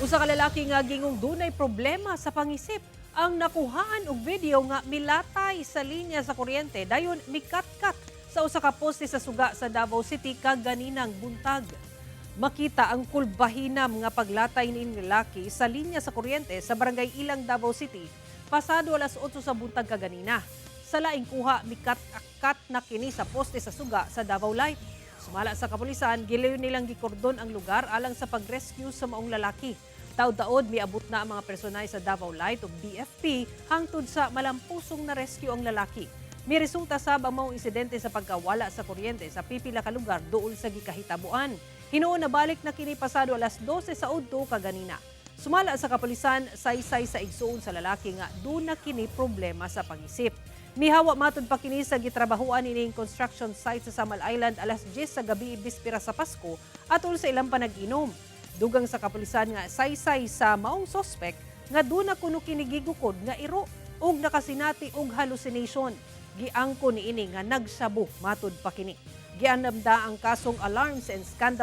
Usa ka lalaki nga gingong dunay problema sa pangisip ang nakuhaan og video nga milatay sa linya sa kuryente dayon mikatkat sa usa ka poste sa suga sa Davao City kaganinang buntag. Makita ang kulbahinam nga paglatay ni lalaki sa linya sa kuryente sa Barangay Ilang, Davao City pasado alas 8 sa buntag kaganina. Sa laing kuha, mikat-akat na kini sa poste sa suga sa Davao Light. Sumala sa kapulisan, gilayon nilang gikordon ang lugar alang sa pag-rescue sa maong lalaki. Taud-taod, miabot na ang mga personay sa Davao Light o BFP hangtod sa malampusong na rescue ang lalaki. Miresulta sab ang maong insidente sa pagkawala sa kuryente sa pipila ka lugar duol sa gikahitabuan. Hinuon nabalik na kini pasado alas 12 sa udto kaganina. Sumala sa kapulisan, saysay sa igsuon sa lalaki nga duna kini problema sa pangisip. Mihawa matud pa kini sa gitrabahuan ining construction site sa Samal Island alas 10 sa gabi bispera sa Pasko atol sa ilang panag-inom. Dugang sa kapulisan nga saysay sa maong sospek nga duna kuno kini gigukod nga iro ug nakasinati og hallucination. Giangko niini nga nagsabo matud pa kini. Giandam ang kasong alarms and scandal.